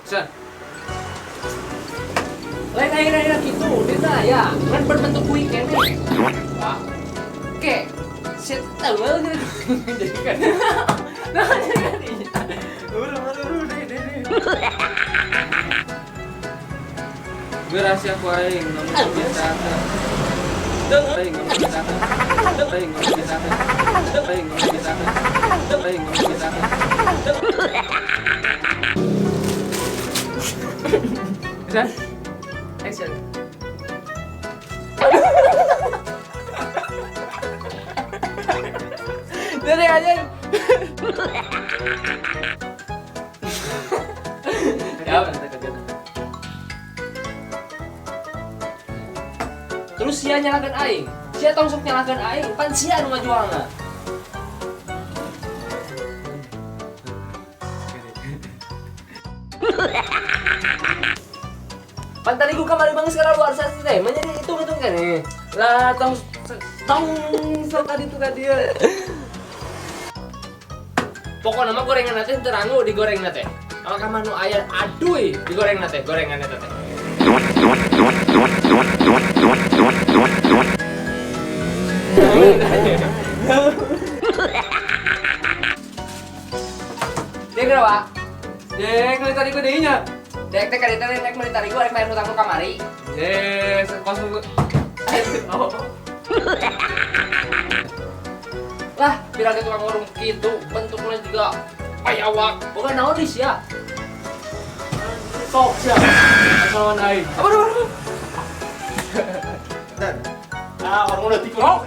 Action. Lain akhir-akhir gitu, dia ya, kan berbentuk kui keneh. Wah. Oke, set tahu gitu. Jadi kan. Nah, jadi. Udah, udah, udah, deh, deh. Gue rahasia ku aing, ngomong bisa teh. Aing ngomong bisa teh. Aing ngomong bisa teh. Aing ngomong bisa teh. Aing ngomong bisa teh. Bisa? Action. Dari aja. Ya, terus sia nyalahkeun aing. Sia tong sok nyalahkeun aing, pan sia nu ngajualna. Pan tadi gua kamari bang sekarang luar sasi teh, menjadi hitung-hitung kan nih. Lah, tong tong sok tadi tuh tadi. Pokoknya mah gorengan teh teu rangu digoreng teh. Kalau kamar nu aya aduy digoreng teh, gorengan teh. Dia berapa? Dek, meuli tadi deui nya. Dek teh kali teh dek meuli tarigu arek bayar hutang nu kamari. Eh, kos. Oh. Lah, pira ge tukang warung kitu, bentuknya juga payawak. Bukan naon di sia. Sok sia. Lawan aing. Apa apa? Ah, orang udah tikung. Oh,